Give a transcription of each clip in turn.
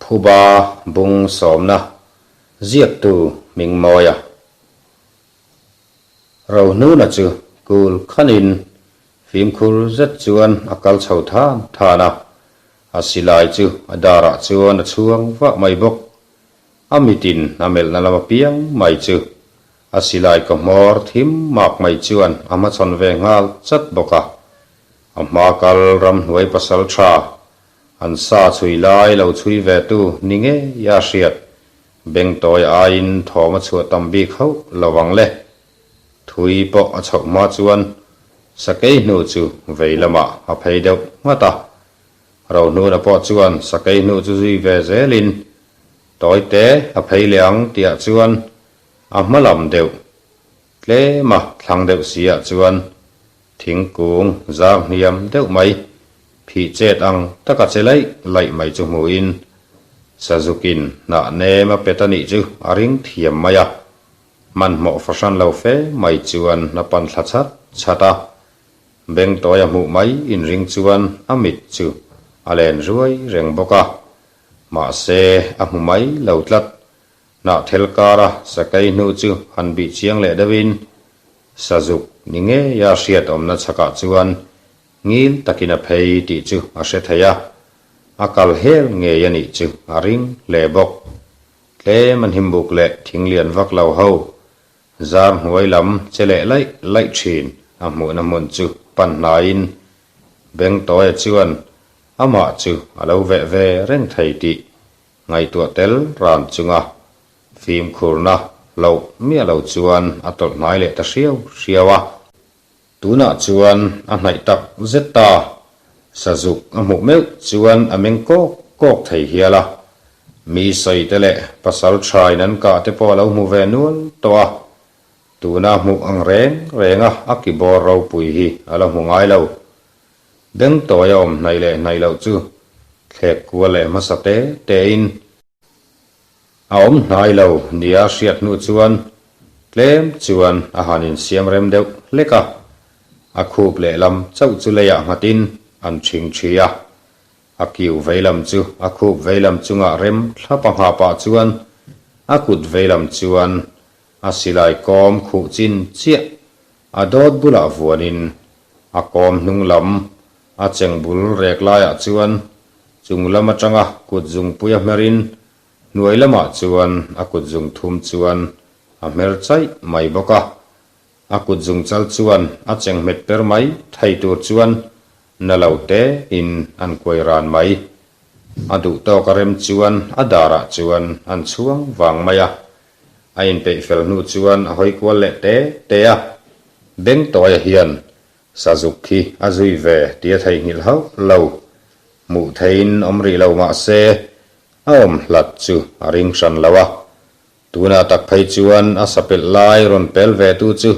Phuba bung sawmna ziaktu Hmingmawia Rohnuna chu kul khanin fimkhur zet chuan a kal chho than than a, a silai chu a darah chuan a chhuang vah mai bawk. A mitin a melhna lam apiang mai chu a silai ka hmawr thim mak mai chuan a hmachhawn ve nghal chat bawk a. A hma kal ramhnuai pasal tha an sa chhui lai lo chhui ve tu ni ngei a hriat beng tawi aiin thawm a chhuah tam bik hauh lo ang le. Thui pawh a chhoh hma chuan sakei hnu chu vei lamah a phei deuh nghat a. Rohnuna pawh chuan sakei hnu chu zui ve zelin tawi te a phei leh ang tihah chuan a hma lam deuh tlem a thlang deuh si ah chuan thingkung zar hniam deuh mai phih chet ang taka che laih laih mai chu hmuhin Sazukin hnah nem a pet a nih chu a ring thiam mai a, hmanhmawh fahran lo fe mai chuan a pan thla chat chat a, beng tawi a hmuh mai inring chuan a mit chu a len ruai reng bawk a, mahse a hmu mai lo tlat. Hnahthel kara sakei hnu chu han bih chiang leh deuhin sazuk ni ngeia hriat awmna chhakah chuan ngil takin a phei tih chu a hre thei a, a kal hel ngei a nih chu a ring hle bawk. Tlem an himbuk leh thing lian vak lo ho zar hnuai lam che leh laih laih thin a hmuhna hmun chu pan hnaiin Bengtawia chuan amah chu a lo veh ve reng thei tih Ngaihtuah tel ran chunga fimkhurna loh miah lo chuan a tawlh hnai leh ta hriau hriau a. Tunah chuan a hnaih tak zet ta, sazuk a hmuh meuh chuan a meng kawk kawk thei hial a. Mi sawi te leh pasal thain an kah te pawh a lo hmu ve nual tawh a. Tuna hmuh ang reng renga a kibawr ropui hi a la hmu ngai lo. Beng tawi a awm hnaih leh hnaih loh chu thlek kual leh hmasa te tein a awm hnai lo nia hriat hnu chuan tlem chuan a han insiam rem deuh hlek a, a khup lehlam chauh chu leiah nghatin an ṭhing ṭhi a, a kiu veilam chu a khup veilam chungah rem thlap a nghah pah chuan a kut veilam chuan a silai kawm khuh chin chiah A dawt bulah vuanin a kawm hnung lam a cheng bul rek laiah chuan chung lam atanga kut zungpui a hmerin hnuai lamah chuan a kut zung thum chuan a hmer chaih mai bawk a. A kut zung chal chuan a cheng hmet per mai thei tur chuan na lo te in an kuai ran mai. A duh tawk a rem chuan a darah chuan an chhuang vang mai a. A inpeih fel hnu chuan a hawi kual leh te te a, Bengtawia hian sazuk khi a zui ve tih a theihnghilh hauh lo. Hmuh theihin awm rih lo mah se, a awm hlat chu a ring hran lo a. Tunah tak phei chuan a sapelh lai rawn pel ve tu chu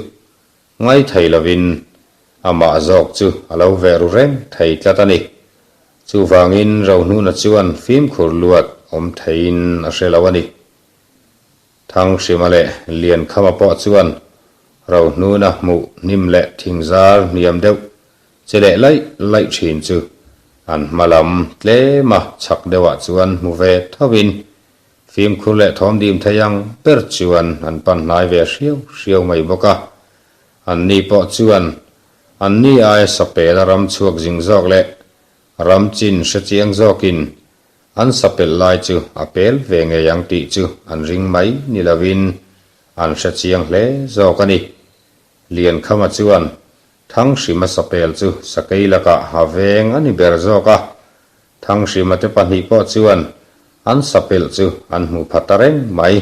ngai thei lovin amah zawk chu a lo veh ru reng thei tlat a ni. Chuvangin Rohnuna chuan fimkhur luat awm theiin a hre lo a ni. Thanghrima leh Liankhama pawh chuan Rohnuna hmuh hnim leh thingzar hniam deuh che leh laih laih thin chu an hma lam tlema chhak deuhah chuan hmu ve thovin fimkhur leh thawmdim thei ang ber chuan an pan hnai ve hriau hriau mai bawk a. Anni pawh chuan anni aia sapela ram chhuak zing zawk leh ram chin hrechiang zawkin An sapelh lai chu a pel ve ngei ang tih chu an ring mai ni lovin an hre chiang hle zawk a ni. Liankhama chuan Thanghrima sapel chu sakei lakah ha veng a ni ber zawk a, Thanghrima te pahnih pawh chuan an sapelh chu an hmuh pha ta reng mai.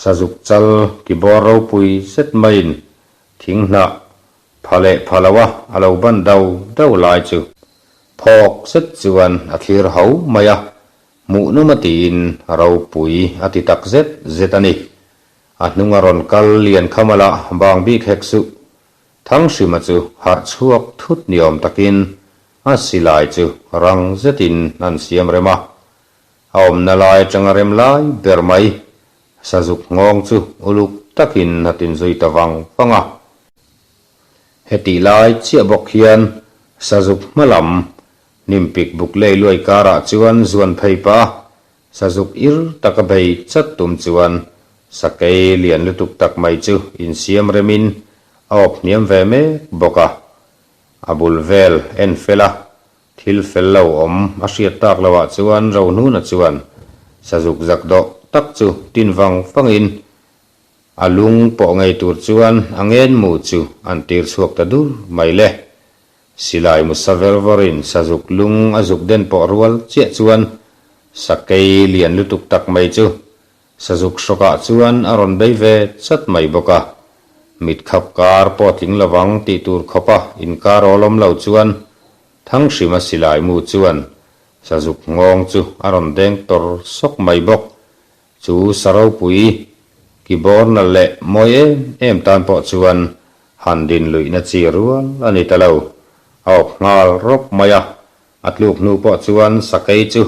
Sazuk chal kibawr ropui zet maiin thing hnah pha leh pha loa a lo ban do do lai chu Phawk zet chuan a thlir ho mai a, hmuhnawm a tiin a ropui a ti tak zet zet a ni. A hnung a rawn kal lian kha mala bang bik hek suh. Thanghrima chu harh chhuak thut ni awm takin a silai chu rang zetin an siam rem a. A awmna lai atanga rem lai ber mai sazuk nghawng chu uluk takin a tinzui ta vang vang a. Hetih lai chiah bawk hian sazuk hma lam hnimpik buk lei luai karah chuan zuan phei pah a. Sazuk ir taka bei chat tum chuan sakei lian lutuk tak mai chu insiam remin a awp hniam ve mek bawk a. A bul vel en fel a, thil fel lo awm a hriat tak loah chuan Rohnuna chuan sazuk zak dawh tak chu tin vang vangin a lung pawh ngei tur chuan a ngenmu chu an tir chhuak ta dur mai le. Silai musa ver vawrin sazuk lung a zuk den pawh rual chiah chuan sakei lian lutuk tak mai chu Sazuk hrawkah chuan a rawn bei ve chat mai bawk a, mit khap kar pawh tling lovang tih tur khawpa inkar awlawm lo chuan Thanghrima silai mu chuan Sazuk nghawng chu a rawn deng tawr sawk mai bawk. Chu sa ropui ki bawr nalh leh mawi em em tan pawh chuan han din luihna chi rual a ni ta lo. A awp nghal rawp mai a, A tluk hnu pawh chuan sakei chu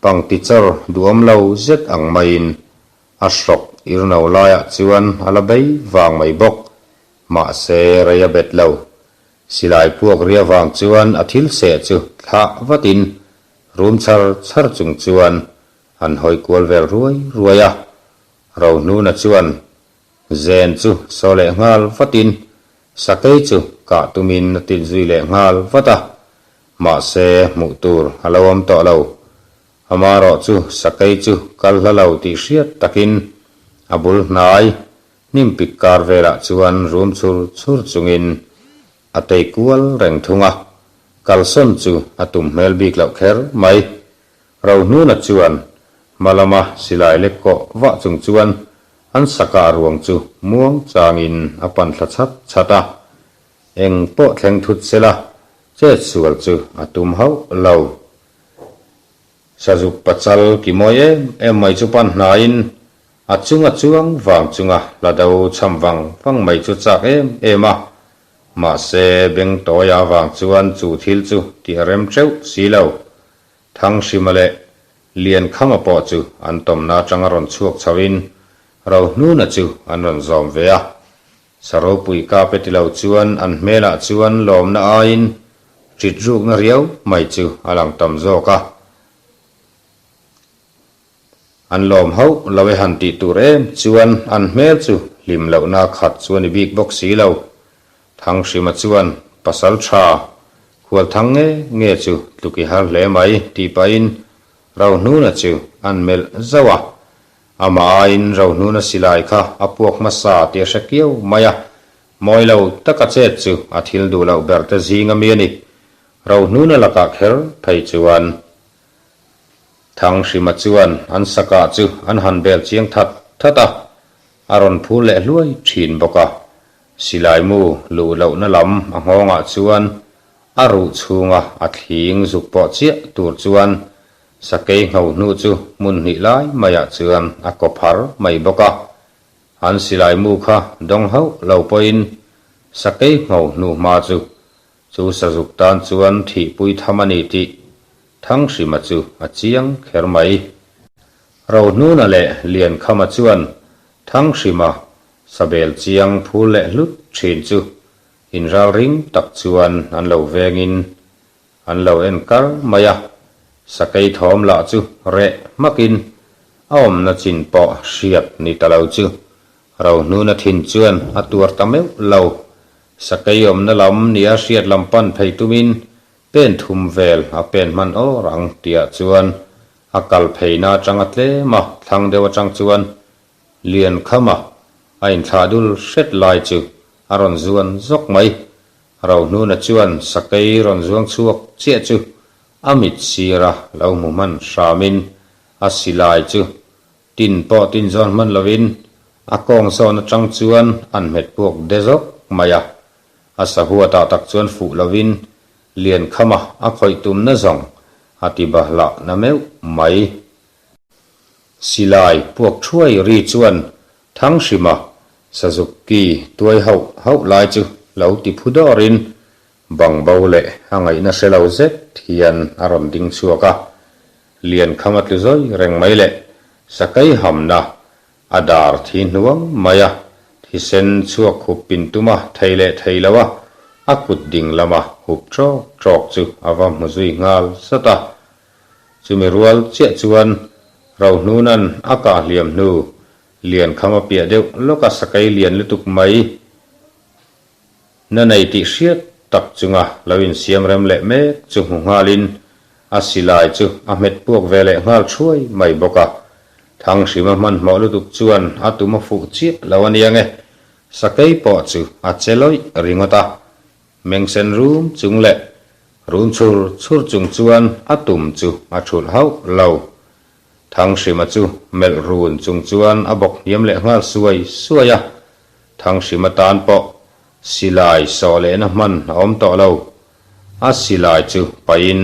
pangti chawr duhawm lo zet ang maiin a hrawk irno laiah chuan a la bei vang mai bawk. Mahse rei a bet lo. Silai puak ria vang chuan a thil seh chu thlah vatin rum char char chung chuan an hawi kual vel ruai ruai a. Rohnuna chuan Zen chu saw leh nghal vatin sakei chu kah tumin a tin zui leh nghal vat a, mahse hmuh tur a lo awm tawh lo. Amarawh chu sakei chu kal hla lo tih hriat takin a bul hnai hnim pik kar velah chuan rum chhur chhur chungin a tei kual reng thung a, kalsawn chu a tum hmel bik loh kher mai. Rohnuna chuan hma lama silai lek kawh vah chung chuan an sakah ruang chu muang changin a pan thla chhat chhat a. Eng pawh thleng thut sela chet sual chu a tum hauh lo. Sazuk pachal ki mawi em em mai chu pan hnaiin a chunga chuang vang chunga hla do cham vang vang mai chu chak em em a. Mahse beng tawi avang chuan chu thil chu tih a rem teuh si lo. Thanghrima leh Liankhama pawh chu an tawmna atanga rawn chhuak chhoin Rohnuna chu an rawn zawm ve a. Saropui ka pe ti lo chuan an hmelah chuan lawmna aiin ṭit rukna riau mai chu a lang tam zawk a. An lawm hauh lo e han tih tur em chuan an hmel chu hlim lohna khat chu a ni bik bawk si lo. Thanghrima chuan pasal tha khualthang nge nge chu tluk i har hle mai tih pahin Rohnuna chu an melh zauh a. Amah aiin Rohnuna silai kha a puak hmasa tih a hre kiau mai a, mawi lo taka chet chu a thil duh loh ber te zing ami a ni. Rohnuna lakah kher phei chuan Thanghrima chuan an sakah chu an han bel chiang that that a, a rawn phur leh hluai thin bawk a. Silai mu luh lohna lam a nghawngah chuan a ruh chhunga a thling zuk pawh chiah tur chuan sakei ngho hnu chu hmun hnih lai maiah chuan a kaw phar mai bawk a. An silai mu kha dawng hauh lo pawhin sakei ngho hnu hma chu Chu sazuk tan chuan thihpui tham a ni tih Thanghrima chu a chiang kher mai. Rohnuna leh Liankhama chuan Thanghrima sabel chiang phul leh hlut thin chu inralring tak chuan an lo vengin an lo en kar mai a, sakei thawm lah chu reh hmakin a awmna chin pawh hriat ni ta lo chu Rohnuna thin chuan a tuar ta meuh lo. Sakei awmna lam nia hriat lam pan phei tumin pen thum vel a pen hman awr ang tihah chuan a kal pheina atanga tlem a thlang deuh atang chuan Liankhama a inthlah dul hret lai chu a rawn zuan zawk mai. Rohnuna chuan sakei rawn zuang chhuak chiah chu a mit sira lo hmu hman hramin a silai chu Tin pawh tin zawn hman lovin a kawng zawn atang chuan an hmet puak de zawk mai a. A sahuatah tak chuan fuh lovin Liankhama a khawih tumna zawng a ti bahlah na meuh mai. Silai puak thuai ri chuan Thanghrima sazuk ki tuai hauh hauh lai chu lo ti phu dawrin bang bo leh a ngaihna hre lo zet hian a rawn ding chhuak a. Liankham a tlu zawi reng mai leh sakei hamna a dar thi hnuang mai a, thisen chhuak hup pin tuma thei leh thei lo a, a kut ding lama hup ṭawk ṭawk chu a va hmu zui nghal zat a. Chumi rual chiah chuan Rohnuna'n a kah hliam hnu Liankham a piah deuh lawka sakei lian lutuk mai na nei tih hriat tak chunga lo insiam rem leh mek chu hmu nghalin a silai chu a hmet puak ve leh nghal thuai mai bawk a. Thanghrima hmanhmawh lutuk chuan a tum a fuh chiah lo a nia nge, sakei pawh chu a che lawih ringawt a. Mengsen rum chung leh rum chhur chhur chung chuan a tum chu a thulh hauh lo. Thanghrima chu melh run chung chuan a bawk hniam leh nghal suai suai a, Thanghrima tan pawh silai sawh lehna hman a awm tawh lo. A silai chu pahin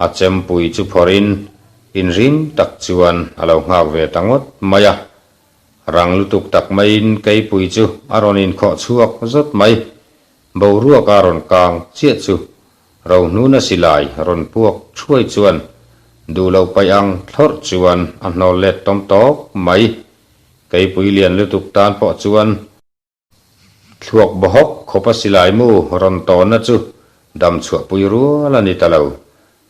a chempui chu phawrhin inring tak chuan a lo nghak ve ta ngawt mai a. Rang lutuk tak maiin keipui chu a rawn inkhawh chhuak zawt mai. Boruak a rawn kang chiah chu Rohnuna silai rawn puak thuai chuan duh loh paih ang thlawrh chuan a hnawl let tawm tawk mai. Keipui lian lutuk tan pawh chuan thluak bawhawk khawpa silai mu rawn tawnna chu dam chhuahpui rual a ni ta lo,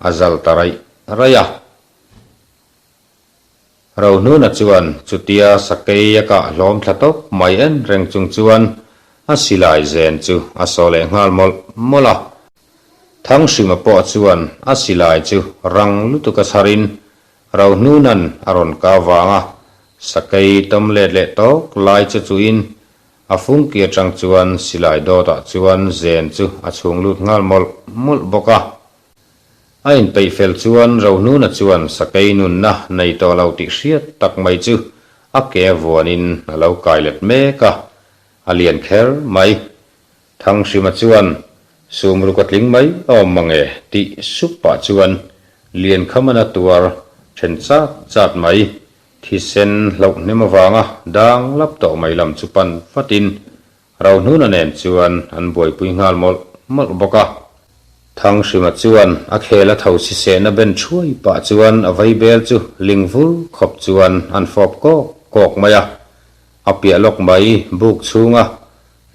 a zal ta raih raih a. Rohnuna chuan chutia sakei a kah hlawm thla tawp mai en reng chung chuan a silai zen chu a saw leh nghal mawlh mawlh a. Thanghrima pawh chuan a silai chu rang lutuk a chharin Rohnuna'n a rawn kau vang a, sakei tawm let leh tawk lai chu chuin a fungki atang chuan silai dawtah chuan zen chu a chhung lut nghal mawlh mawlh bawk a. A inpeih fel chuan Rohnuna chuan sakei nunna nei tawh lo tih hriat tak mai chu a ke a vuanin a lo kai let mek a, a lian kher mai. Thanghrima chuan Sumruk a tling mai awm mange tih sup pah chuan Liankhamana tuar then chat chat mai, thisen hlauh hnem avanga dang lap tawh mai lam chu pan vatin Rohnuna nen chuan an buaipui nghal mawlh mawlh bawk a. Thanghrima chuan a khel a tho sisehna ben thuai pah chuan a vaibel chu ling vur khawp chuan an fawp kawk kawk mai a. A piah lawk mai buk chhunga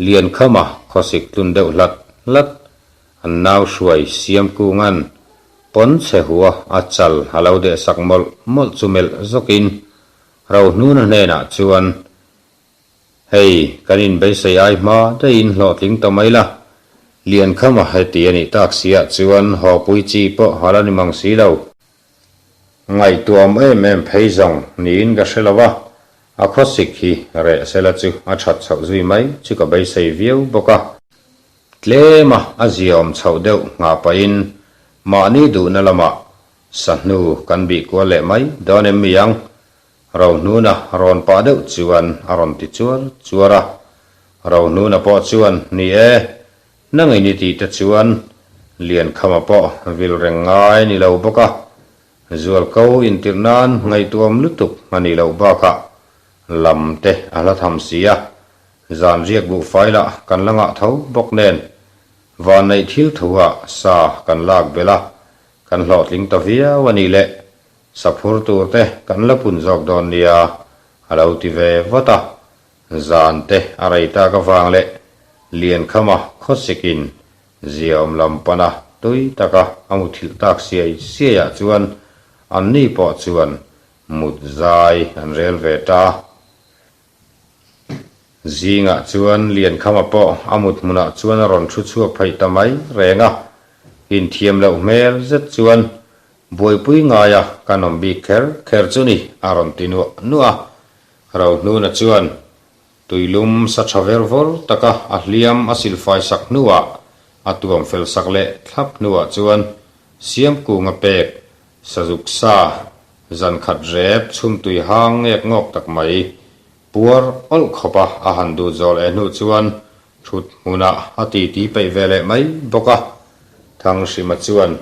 Liankhama khawsik tlun deuh hlat hlat an nau hruai Siamkunga'n pawn chhe hua a chal a lo dehsak mawlh mawlh chu melh zawkin Rohnuna hnenah chuan Hei, kan inbeisei ai hma daihin hlawhtling ta mai la. Liankhama heti a nih tak siah chuan hawpui chi pawh hal a ni mang si lo. Ngaihtuahawm em em phei zawng niin ka hre lo va, a khawsik hi reh sela chu a that chhoh zui mai chu ka beisei viau bawk a. Tlema a ziaawm chhoh deuh nghah pahin mahni duhna lamah sahnu kan bih kual leh mai dawn em mi ang? Rohnuna rawn pah deuh chuan a rawn ti chuar chuar a. Rohnuna pawh chuan, Ni e, nangin i tih te chuan Liankhama pawh vil reng ngai ni lo bawk a, zualko intirh nan ngaihtuam lutuk a nih loh bakah lam te a hla tham si a, zan riak buhfai lah kan la ngah tho bawk nen vanneih thil thu ah sa kan lak belh a, kan hlawhtling ta viau a nih leh Saphur tur te kan la pun zawk dawn nia, a lo ti ve vat a. Zan te a rei tak avang leh Liankhama khawsikin ziaawm lam pana tui taka a muthilh tak siai siaiah chuan anni pawh chuan mut zai an rel ve ta. Zingah chuan Liankhama pawh a mut hmunah chuan a rawn thu chhuak pheih ta mai reng a, inthiam loh hmel zet chuan Buaipui ngaia kan awm bik kher kher chu ni, a rawn ti nuah nuah a. Rohnuna chuan tuilum sa tha ver vawr taka a hliam a silfai sak hnuah a tuam fel sak leh thlap hnuah chuan Siamkunga pek sazuk sa zan khat rep chhum tui hang ngek ngawk tak mai puar awlh khawpa a han dut zawl eh hnu chuan thut hmunah a titi peih ve leh mai bawk a. Thanghrima chuan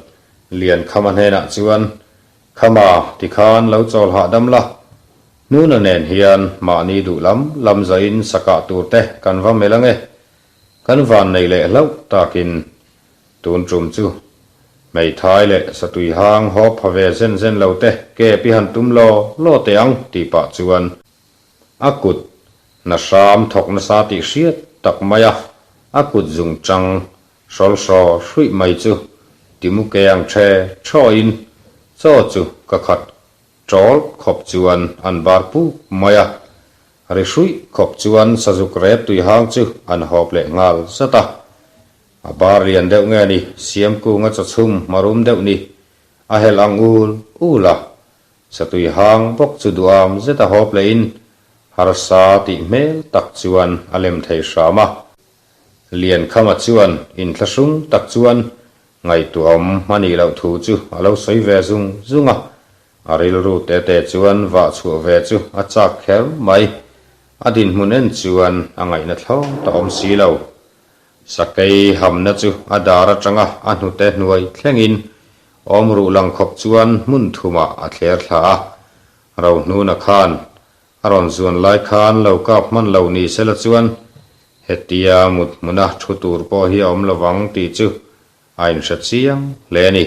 Liankhama hnenah chuan, Khama, tikhan lo chawl hahdam la. Hnuna nen hian mahni duh lam lam zahin sakah tur te kan va melh ange. Kan van nei leh hlauh takin tun tum chu hmeithai leh satui hang haw pha ve zen zen lo te ke pi han tum law law teh ang tih pah chuan a kut hna hram thawk nasa tih hriat tak mai a, a kut zungchang Hrawlhraw hruih mai chu timu ke ang the thawiin chaw chu ka khat Ṭawl khawp chuan an bar puk mai a, ri hruih khawp chuan sazuk rep tuihang chu an hawp leh nghal zat a. A bar lian deuh nge ni, Siamkunga chawchhum hmarum deuh ni, a helh ang ul ul a. Satuihang bawk chu duham zet a hawp lehin harsa tih hmel tak chuan a lem thei hram a. Liankhama chuan inthlahrung tak chuan Ngaihtuahawm a nih loh thu chu a lo sawi ve zung zung a, a rilru te te chuan vah chhuah ve chu a chak kher mai. A dinhmun en chuan a ngaihna thlawm ta awm si lo. Sakei hamna chu a dar atanga a hnute hnuai thlengin awm ruh lang khawp chuan hmun thumah a thler thla a, Rohnuna khan a rawn zuan lai khan lo kap hman lo ni sela chuan Hetia mut hmuna thu tur pawh hi a awm lovang tih chu a inhre chiang hle a ni.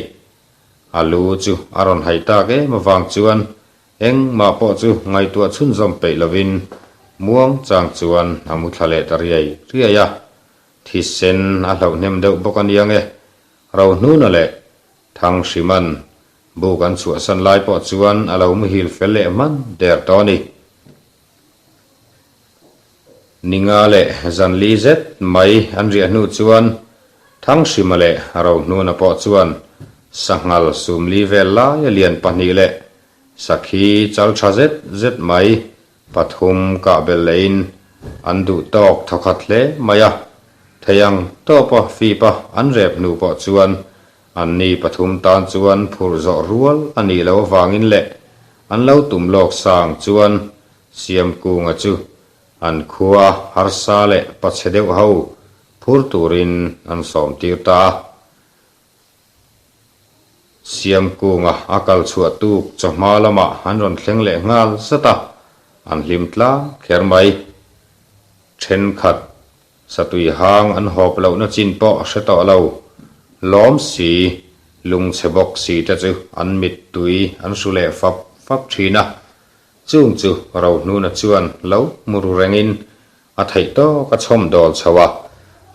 A lu chu a rawn hai tak em avang chuan engmah pawh chu ngaihtuah chhunzawm peih lovin muang chang chuan a mu thla leh ta riai riai a. Thisen a hlauh hnem deuh bawk a nia nge, Rohnuna leh Thanghriman buk an chhuahsan lai pawh chuan a lo muhil fel leh hman der tawh a ni. Ninga leh zanli zet mai an riah hnu chuan Thanghrima leh Rohnuna pawh chuan sanghal sumli vel laia lian pahnih leh sakhi chal tha zet zet mai pathum kah belh lehin an duh tawk thawkhat hle mai a. Thei ang tawpa fipa an rep hnu pawh chuan anni pathum tan chuan phurh zawh rual a nih loh avangin leh an lo tum lawk sang chuan Siamkunga chu an khua harsa leh pachhe deuh ho phur turin an sawm tir ta a. Siamkunga a kal chhuah tuk chawhma lamah an rawn thleng leh nghal zat a, an hlim tlang kher mai. Thenkhat satui hang an hawp lohna chin pawh hre tawh lo, lawm si, lungchhe bawk si te chu an mittui an hru leh fap fap thin a. Chung chu Rohnuna chuan lo hmu ru rengin a theih tawk a chhawm dawl chho a,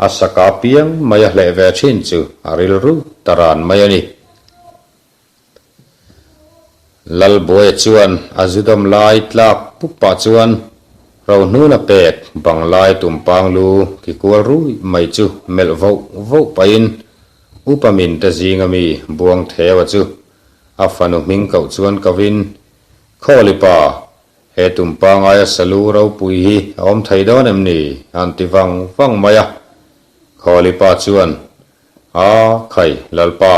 a saka piang mai a hleh ve thin chu a rilru ta ran mai a ni. Lalbuaia chuan a zudawm lai tlak pup pah chuan Rohnuna pek bang lai tumpang lu ki kual rui mai chu melh voh voh pahin Upa Minte zinga mi Buangtheua chu a fanu hming koh chuan kovin Khawli pa, he tum pangaia salu ropui hi a awm thei dawn em ni? a han ti vang vang mai a. Khawli pa chuan, A, khai, Lalpa,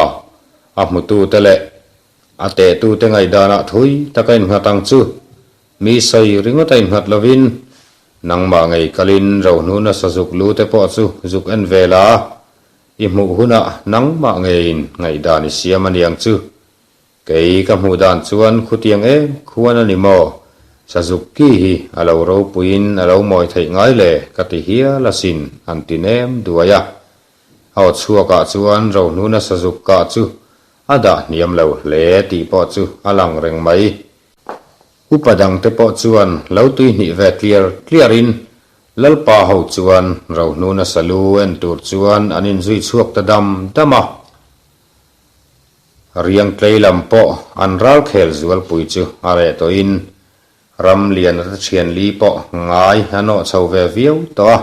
a hmutute leh a tehtute ngaihdanah thui taka innghat ang chu. Mi sawi ringawt a innghat lovin, nangmah ngei kalin rohnuna sazuk lu te pawh chu zuk en ve la, i hmuh hunah nangmah ngeiin ngaihdan i siam a niang chu. Kei ka hmuh dan chuan khutiang em khuan a ni maw? Sazuk ki hi a lo ropuiin a lo mawi theih ngai le ka ti hial asin an ti nem duai a. A aw chhuakah chuan Rohnuna Sazuk kah chu a dah hniam lo hle tih pawh chu a lang reng mai. Upa dangte pawh chuan lo tui hnih ve tliar tliarin Lalpa ho chuan Rohnuna salu en tur chuan an inzui chhuak ta dam dam a. Riangtlei lam pawh an ralkhel zualpui chu a reh tawhin ram lian ata thianli pawh ngai a nawh chho ve viau tawh a,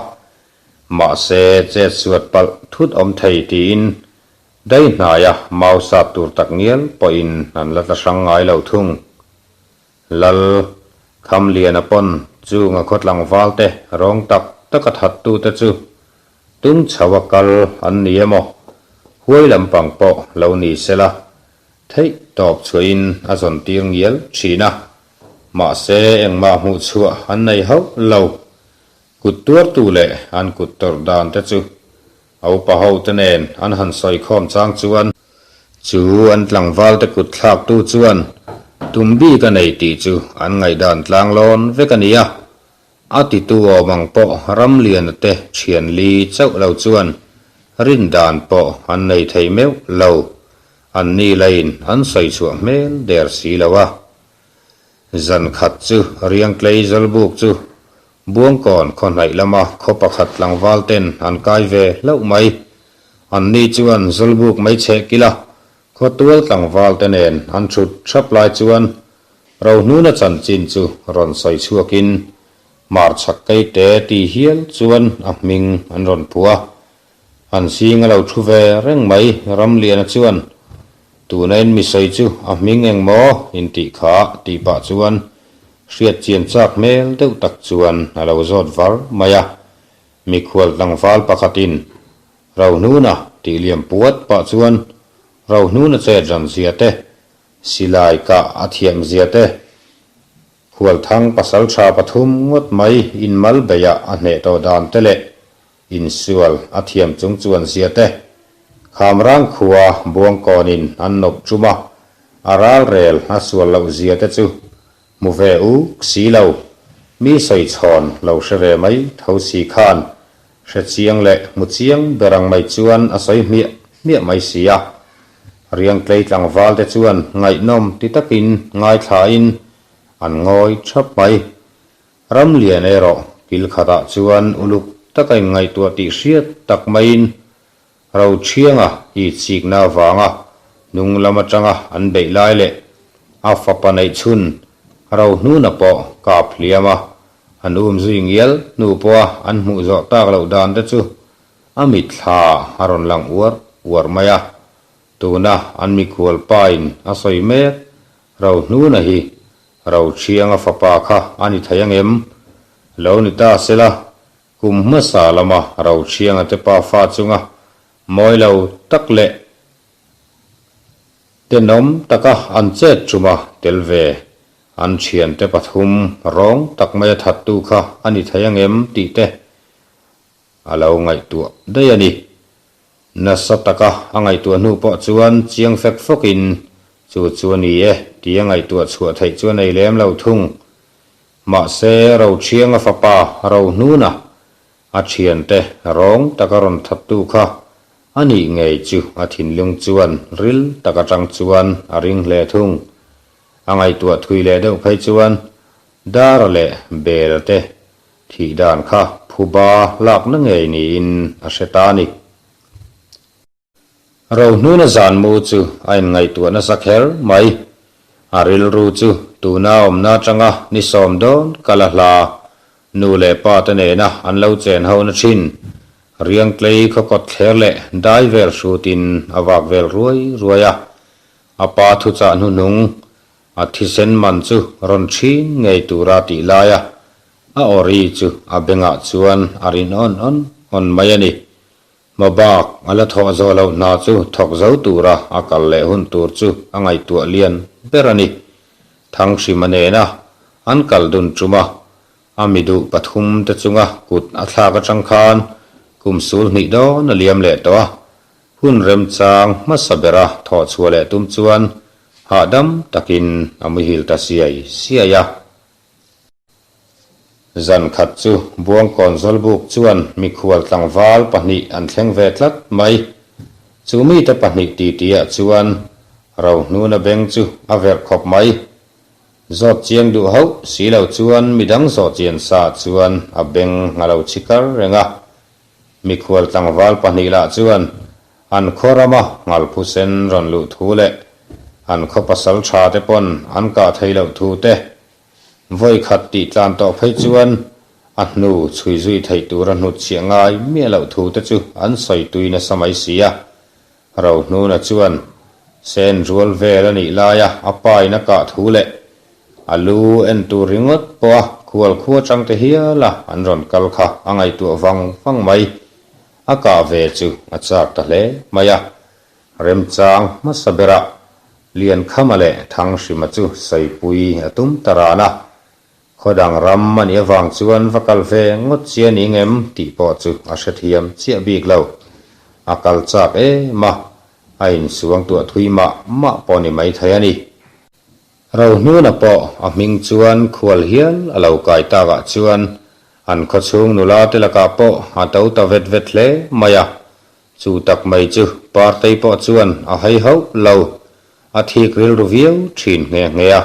mahse chet suat palh thut awm thei tiin dai hnaia mau sat tur tak ngial pawhin an la tla hrang ngai lo thung. Lal Khamliana pawn chunga khaw tlangval te rawng tak taka thattute chu tung chho a kal an ni emaw, huai lampang pawh lo ni sela, theih tawp chhuahin a zawn tir ngial thin a, mahse engmah hmuh chhuah an nei hauh lo. Kut tuartu leh an kut tawrh dan te chu A upa ho te nen an han sawi khawm chang chuan chu an tlangval te kut thlak tu chuan tum bik a nei tih chu an ngaihdan tlang lawn vek a ni a. A titu awm ang pawh Ramliana te thian li chauh lo chuan rin dan pawh an nei thei meuh lo. An ni lain an sawi chhuah hmel der si lo a. Zan khat chu Riangtlei Zawlbuk chu Buangkawn khaw hnaih lama khaw pakhat tlangval ten an kai ve hlauh mai. Anni chuan Zawlbuk mai chheh kila khaw tual tlangval te nen an thut thap lai chuan. Rohnuna chanchin chu rawn sawi chhuakin hmarchhak keite ti hial chuan a hming an rawn phuah a. An zing a lo thu ve reng mai Ramliana chuan tuna in mi sawi chu a hming eng maw in tih kha tih pah chuan hriat chian chak hmel deuh tak chuan a lo zawt var mai a. Mikhual tlangval pakhatin Rohnuna tih liam puat pah chuan Rohnuna chet ran zia te, silai kah a thiam zia te, Khualthang pasaltha pathum ngawt mai inmal beihah a hneh tawh dan te leh insual a thiam chung chuan zia te, Khamrang khua Buangkawnin an nawp tum a, a ralrel a sual loh zia te chu Hmu ve uk si lo, mi sawi chhawn lo hre ve mai tho si khan hre chiang leh hmu chiang ber ang mai chuan a sawi hmiah hmiah mai si a. Riangtlei tlangval te chuan ngaihnawm ti takin ngaithlain an ngawi thap mai. Ramlian erawh kil khatah chuan uluk taka inngaihtuah tih hriat tak maiin Roṭhianga i chikna avanga hnung lam aṭanga an beih lai leh a fapa neih chhun Rohnuna pawh kap hliam a, an um zui ngial hnu pawha an hmuh zawh tak loh dan te chu a mitthla a rawn lang uar uar mai a. Tuna an mikhual pain a sawi mek Rohnuna hi Roṭhianga fapa kha a ni thei angem? Lo ni ta sela Kum hmasa lama Roṭhianga te pa fa chunga mawi lo tak leh tenawm taka an chet ṭuma tel ve an ṭhiante pathum rawng tak maia thattu kha a ni thei angem tih te a lo ngaihtuah daih a ni. Nasa taka a ngaihtuah hnu pawh chuan chiang fek fawkin chu chu a ni e tia ngaihtuah chhuah theih chu a nei lem lo thung. Mahse, Roṭhianga fapa Rohnuna, a ṭhiante rawng taka rawn thattu kha a nih ngei chu a thinlung chuan ril tak aṭang chuan a ring hle thung. A ngaihtuah thui leh deuh phei chuan Dara leh Bela te thih dan kha phuba lakna ngei niin a hre ta a ni. Rohnuna zan mu chu a inngaihtuah nasa kher mai. A rilru chu tuna awmna atanga ni sawm dawn kal a hla. Nu leh pa te nena an lo chen ho na thin. Riangtlei khaw kawt thler leh dai vel hrutin a vak vel ruai ruai a. A pa thuchah hnuhnung a thisen man chu rawn thin ngei tura tih laia a awri chu a bengah chuan a rin awn awn awn mai a ni. Hmabak a la thawh zawh loh hna chu thawk zo tura a kal leh hun tur chu a ngaihtuah lian ber a ni. Thanghrima nena an kal dun tum a, a mi duh pathum te chunga kut a thlak atang khan kum sul hnih dawn a liam leh tawh a, hun remchang hmasa bera thawh chhuah leh tum chuan hahdam takin a muhil ta siai siai a. Zan khat chu Buangkawn Zawlbuk chuan mikhual tlangval pahnih an thleng ve tlat mai. Chu mite pahnih titiah chuan Rohnuna beng chu a verh khawp mai. Zawt chiang duh hauh si lo chuan midang zawh chian sa chuan a beng a lo chhi kar reng a. Mikhual tlangval pahnih lah chuan an khaw rama ngalphu sen rawn luh thu leh an khaw pasal tha te pawn an kah theih loh thu te Vawi khat tih tlan tawh phei chuan a hnu chhui zui theih tura hnut chhiah ngai miah loh thu te chu an sawi tui nasa mai si a. Rohnuna chuan sen rual vel a nih laia a pa in a kah thu leh a lu en tur ringawt pawha khual khua chang te hiala an rawn kal kha a ngaihtuah vang vang mai. A kah ve chu a chak ta hle mai a. Remchang hmasa berah Liankhama leh Thanghrima chu Saipui a tum ta ran a, khaw dang ram a nih avang chuan va kal ve ngawt chi a ni ngem tih pawh chu a hrethiam chiah bik lo. A kal chak em a, a insuang tuah thui mah mah pawh ni maithei a ni. Rohnuna pawh a hming chuan khual hial a lo kai takah chuan an khawchhung nula te lakah pawh a to ta vet vet hle mai a, Chu tak mai chu Partei pawh chuan a hai hauh lo, a thik rilru viau thin nghe nghe a.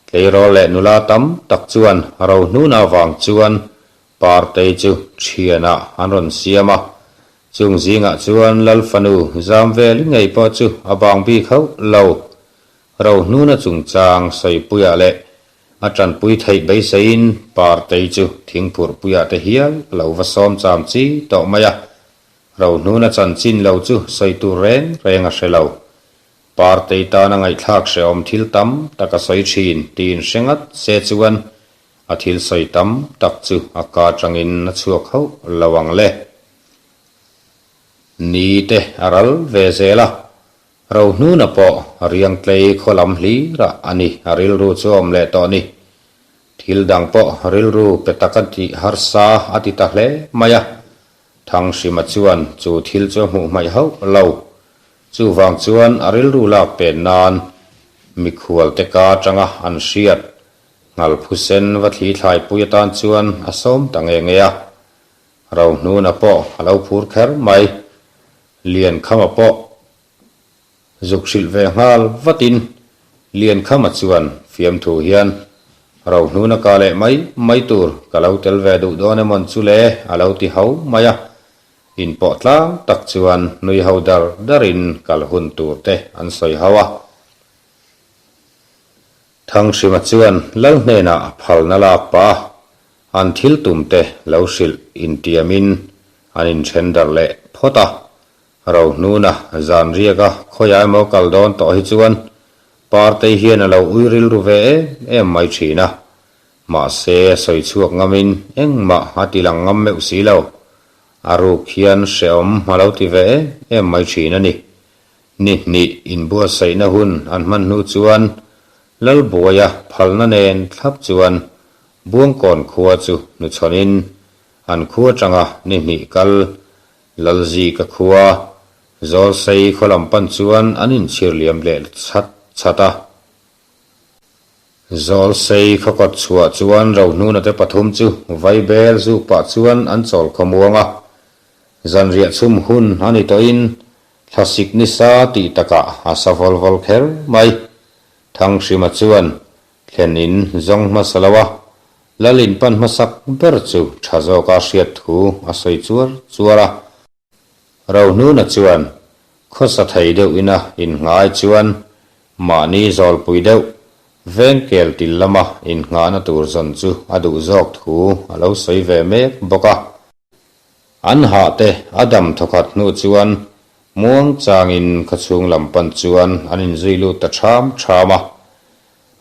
Tleirawl leh nula tam tak chuan Rohnuna vang chuan Partei chu thianah an rawn siam a, chung zingah chuan Lalfanu Zamveli ngei pawh chu a bang bik hauh lo. Rohnuna chungchang sawipuiah leh a tanpui theih beiseiin Partei chu thingphurhpuiah te hial a lo va sawm cham chi tawh mai a. Rohnuna chanchin lo chu sawi tur reng reng a hre lo. Partei tana ngaihthlak hrehawm thil tam tak a sawi thin tiin hre ngat se chuan a thil sawi tam tak chu a ka atangin a chhuak hauh lo ang le. Ni te a ral ve zel a, Rohnuna pawh Riangtlei khaw lam hlirah a ni a rilru chu a awm leh tawh ni. Thil dang pawh rilru pe tak a tih harsa a ti ta hle mai a, Thanghrima chuan chu thil chu a hmuh hmaih hauh lo. Chuvang chuan a rilru lak pen nan mikhualte ka atanga an hriat Nghalphusen va thli thlaipui atan chuan a sawm ta nge nge a. Rohnuna pawh a lo phur kher mai. Liankhama pawh zuk hrilh ve nghal vatin Liankhama chuan fiamthu hian Rohnuna ka leh mai mai tur ka lo tel ve duh dawn emawn chu le a lo ti ho mai a. Inpawh tlang tak chuan nui ho dar darin kal hun tur te an sawi ho a. Thanghrima chuan Lal hnenah phalna lak pah a, an thil tum te lo hrilh intiamin an inthen darh leh phawt a. Rohnuna zan riaka khawiah emaw kal dawn tawh hi chuan Partei hian a lo ui rilru ve em em mai thin a. Mahse a sawi chhuak ngamin engmah a ti lang ngam meuh si lo. A ruk hian hrehawm a lo ti ve em em mai thin a ni. Ni hnih inbuatsaihna hun an hman hnu chuan Lalbuaia phalna nen thlap chuan Buangkawn khua chu hnuchhawnin an khua atanga ni hnih kal Lalzika khua Zawlsei khaw lam pan chuan an inchhir liam leh chhat chhat a. Zawlsei khaw kawt chhuah chuan Rohnuna te pathum chu Vaibel zuk pah chuan an chawl khawmuang a. Zanriah chhum hun a ni tawhin Thlasik nisa tih takah a sa vawl vawl kher mai. Thanghrima chuan thlen in zawng hmasa lo a, Lal in pan hmasak ber chu tha zawka hriat thu a sawi chuar chuar a. Rohnuna chuan khawsa thei deuh ina innghai chuan mahni zawlpui deuh vengkel til lama innghahna tur zawn chu a duh zawk thu a lo sawi ve mek bawk a. An hah te a dam thawkhat hnu chuan muang changin khawchhung lam pan chuan an inzui lut ta ṭham ṭham a.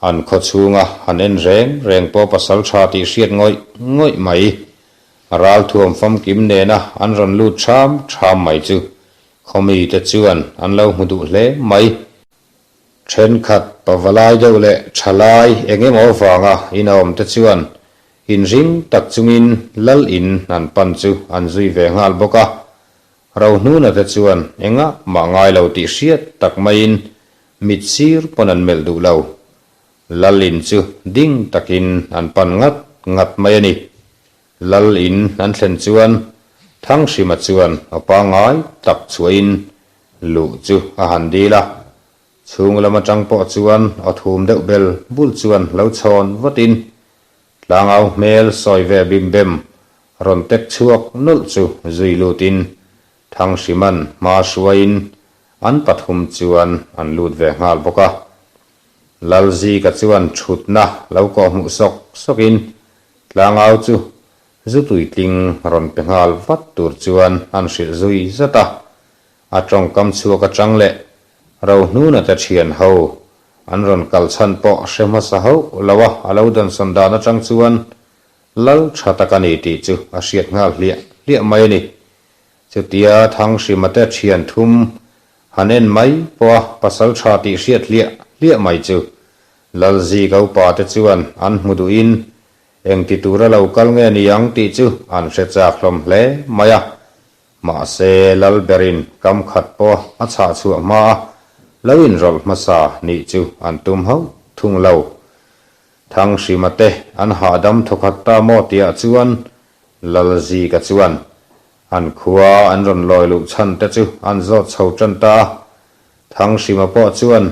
An khawchhunga han en reng reng pawh pasal ṭha tih hriat ngawih ngawih mai. Ralthuam famkim nena an rawn lut ṭham ṭham mai chu khawmite chuan an lo hmu duh hle mai. Ṭhenkhat pavalai deuh leh ṭhalai eng emaw vanga inawmte chuan Inring tak chungin Lal in an pan chu an zui ve nghal bawk a. Rohnuna te chuan engah mah ngai lo tih hriat tak maiin mit sir pawn an melh duh lo. Lal in chu ding takin an pan ngat ngat mai a ni. Lal in an thlen chuan Thanghrima chuan aw pangngai tak chhuahin luh chu a han dil a. Chhung lam atang pawh chuan aw thum deuh bel bul chuan lo chhawn vatin Tlangau hmel sawi ve bim bem rawn tek chhuak nawlh chu zui lutin Thangsiman hma hruaiin an pathum chuan an lut ve nghal bawk a. Lalzika chuan thutna lo kawhhmuh sawk sawkin Tlangau chu zu tuitling rawn pe nghal vat tur chuan an hrilh zui zat a. A tawngkam chhuak atang leh Rohnuna te thian ho An rawn kal chhan pawh hre hmasa hauh lo a, a lo dawnsawn dan atang chuan lal tha tak a ni tih chu a hriat nghal hliah hliah mai a ni. Chutia Thanghrima te thian thum han en mai pawh a pasal tha tih hriat hliah hliah mai chu Lalzika upa te chuan an hmu duhin engti tura lo kal nge ni ang tih chu an hre chak hlawm hle mai a. Mahse, Lal berin kam khat pawh a chhah chhuah hma a, lo inrawlh hmasa nih chu an tum hauh thung lo. Thanghrima te an hahdam thawkhat ta maw tihah chuan Lalzika chuan an khua an rawn lawi luh chhan te chu an zawt chho tan ta a. Thanghrima pawh chuan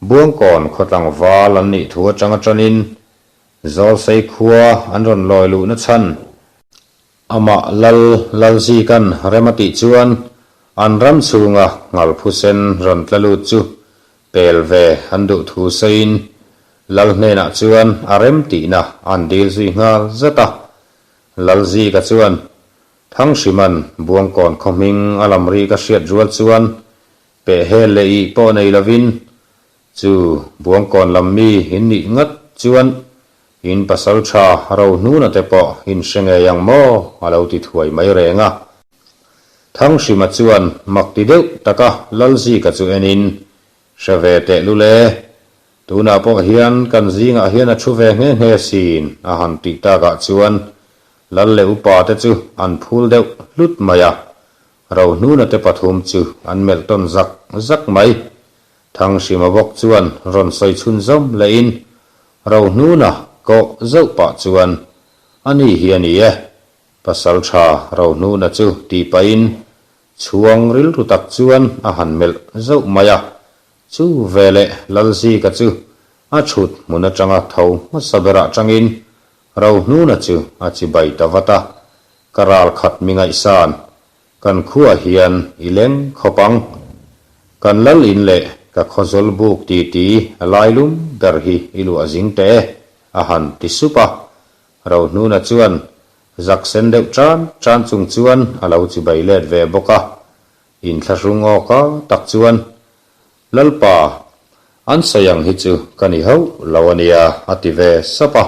Buangkawn khaw tlangval an nih thu atanga tanin Zawlsei khua an rawn lawi luhna chhan Amah Lal Lalzikan rem a tih chuan an ram chhunga ngalphusen rawn tla lut chu Pel ve an duh thu sawiin Lal hnenah chuan a rem tihna an dil zui nghal zat a. Lalzika chuan Thanghriman Buangkawn khaw hming a lam ri ka hriat rual chuan peh hel leh ih pawh nei lovin chu Buangkawn lam mi in nih ngat chuan in pasal tha Rohnuna te pawh in hre ngei ang maw a lo ti thuai mai reng a. Thanghrima chuan mak ti deuh taka Lalzika chu enin Hre ve teh lul e, tunah pawh hian kan zingah hian a thu ve nghe nghe sin a han tih takah chuan Lal leh upa te chu an phul deuh hlut mai a, Rohnuna te pathum chu an melh tawn zak zak mai. Thanghrima bawk chuan rawn sawi chhun zawm lehin Rohnuna kawh zauh pah chuan a ni hi a ni e, Pasaltha Rohnuna chu tih pahin Chhuang rilru tak chuan a han melh zauh mai a, chu veleh Lalzika chu a chhut hmun atanga tho hmasa berah tangin Rohnuna chu a chibai ta vat a, Ka ral khat mi ngaihsan, kan khuaah hian i leng khawp ang. Kan lal in leh ka khawzawl buk titi a lailum ber hi i luah zing teh e, a han ti sup a. Rohnuna chuan Zak sen deuh tan tan chung chuan a lo chibai let ve bawk a, inthlahrung awka tak chuan, Lalpa, an sawi ang hi chu ka ni hauh lo a nia, a ti ve sap a.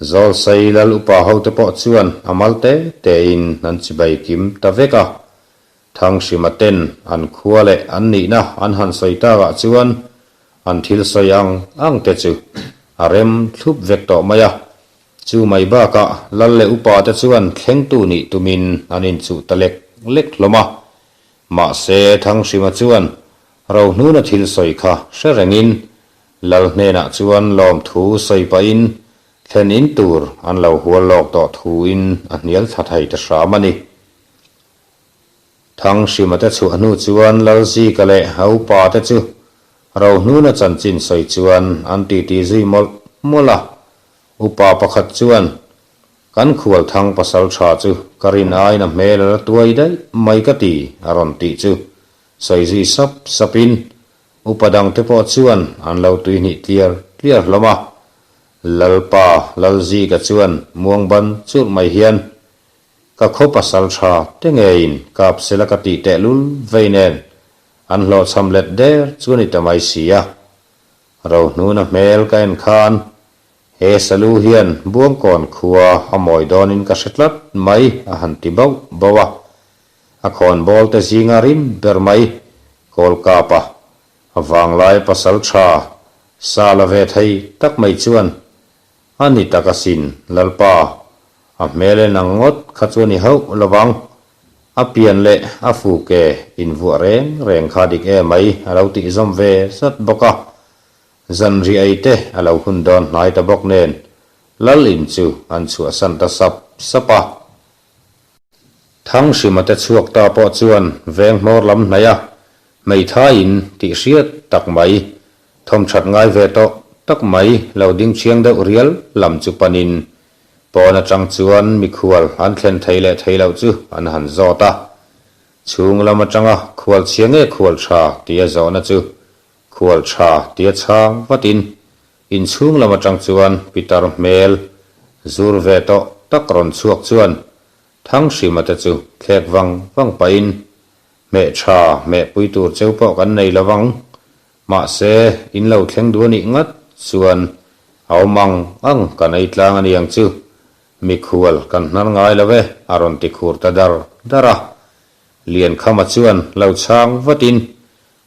Zawlsei lal upa hote pawh chuan a mal te tein an chibai kim ta vek a. Thanghrima ten an khua leh an nihna an han sawi takah chuan an thil sawi ang ang te chu a rem thlup vek tawh mai a. Chu mai bakah lal leh upa te chuan thlengtu nih tumin an inchuh ta lek lek hlawm a. Mahse Thanghrima chuan Rohnuna thil sawi kha hre rengin lal hnenah chuan lawmthu sawi pahin thlen in tur an lo hual lawk tawh thuin a hnial thla thei ta hram a ni. Thanghrima te chhuah hnu chuan Lalzika leh a upa te chu Rohnuna chanchin sawi chuan an titi zui mawlh mawlh a. Upa pakhat chuan, Kan khual thang pasal tha chu ka rin aiin a hmel a la tuai daih mai ka ti, a rawn tih chu sawi zui sap sapin upa dangte pawh chuan an lo tuihnih tliar tliar hlawm a. Lalpa Lalzika chuan muang ban churh mai hian, Ka khaw pasal tha te ngeiin kap sela ka tih tehlul vei nen an hlawhchham let der chu a ni ta mai si a. Rohnuna hmel ka en khan he salu hian Buangkawn khua a mawi dawnin ka hre tlat mai a han ti bauh bauh a. A khawnbawl te zinga rim ber mai Kawlkapa a vanglai pasal tha sa la ve thei tak mai chuan A ni tak asin, Lalpa, a hmel en ang ngawt kha chu a ni hauh lo vang. A pian leh a fuke invuah reng reng kha dik e mai a lo tih zawm ve zat bawk a. Zanriah ei te a lo hun dawn hnai ta bawk nen Lal in chu an chhuahsan ta sap sap a. Thanghrima te chhuak ta pawh chuan veng hmawr lam hnaih a hmeithai in tih hriat tak mai Thawmthat ngai ve tawh tak mai lo ding thiang deuh rial lam chu panin pawn atang chuan mikhual an thlen thei leh thei loh chu an han zawt a. Chhung lam atanga khual chhia nge khual tha tia zawhna chu khual tha tia chhang vatin inchhung lam atang chuan pitar hmel zur ve tawh tak rawn chhuak chuan Thanghrima te chu thlek vang vang pahin hmeh tha hmehpui tur cheu pawh kan nei lovang Mahse, in lo thleng duh a nih ngat chuan a awm ang ang kan ei tlang a ni ang chu. Mikhual kan hnar ngai lo e, a rawn ti khur ta dar dar a. Liankhama chuan lo chhang vatin,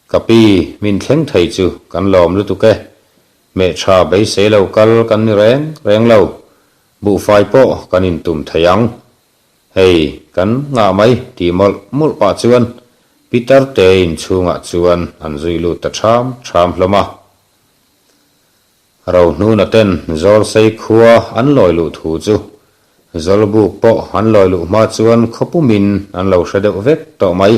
Ka pi, min thleng thei chu kan lawm lutuk e. Hmehṭha beisei lo kal kan ni reng reng lo. Buhfai pawh kan intum thei ang. Hei, kan ngah mai tih mawlh mawlh pah chuan Peter te inchhungah chuan an zui lut ta ṭham ṭham hlawm a. Rohnuna ten Zawlsei khua an lawi luh thu chu Zawlbuk pawh an lawi luh hma chuan khawpumin an lo hre deuh vek tawh mai.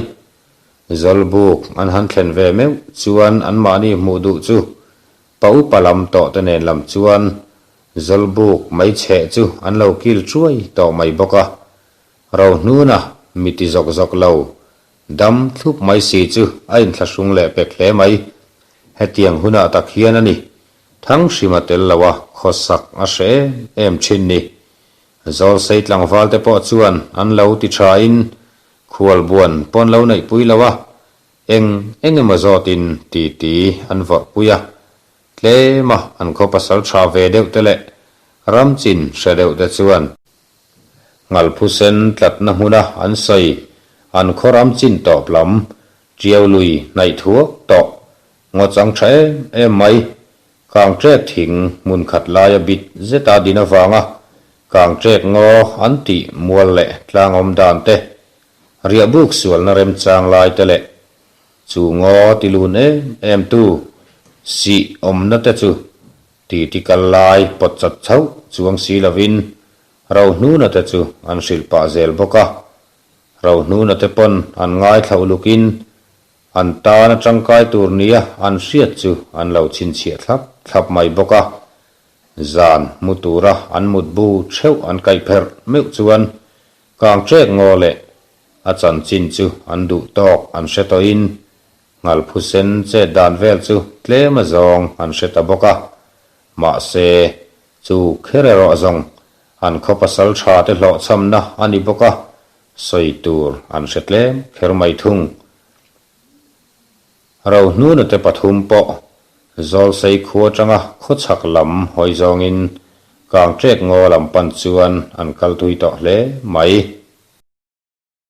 Zawlbuk an han thlen ve meuh chuan anmahni hmuh duh chu pa upa lam tawh te nen lam chuan Zawlbuk mai chheh chu an lo kil chuai tawh mai bawk a, Rohnuna mi ti zawk zawk lo, dam thlup mai si chu a inthlahrung leh pek hle mai. Hetiang hunah tak hian a ni, Thanghrima tel loa khawsak a hre em em thin ni. Zawlsei tlangval te pawh chuan an lo ti thain khualbuan pawn lo neihpui lo a, eng eng emaw zawtin titi an vawrhpui a. Tlema an khaw pasal tha ve deuh te leh ramchin hre deuh te chuan Ngalphusen tlatna hmuna an sawi an khaw ramchin tawp lam Tiau lui hnaih thuak tawh ngaw chang tha em em mai. Kangṭek thing hmun khat laia bit zeta din avanga kangṭek ngaw an tih mual leh tlang awm dan te, riahbuk sualna remchang lai te leh chu ngaw ti lun em em tu sih awmna te chu titi kal lai pawt chat chauh chuang si lovin Rohnuna te chu an hrilh pah zel bawk a. Rohnuna te pawn an ngaithla ulukin An tana tangkai tur nia an hriat chu an lo chhinchhiah thlap thlap mai bawk a. Zan mu tura an mutbu theuh an kaih pherh meuh chuan kangṭek ngaw leh a chanchin chu an duh tawk an hre tawhin Nghalphusen chet dan vel chu tlem a zawng an hre ta bawk a. Mahse, chu kher erawh zawng an khaw pasal tha te hlawhchhamna a ni bawk a, Sawi tur an hre tlem kher mai thung. Rohnuna te pathum pawh Zawlsei khua atanga khawchhak lam hawi zawngin Kangṭek ngaw lam pan chuan an kal tui tawh hle mai.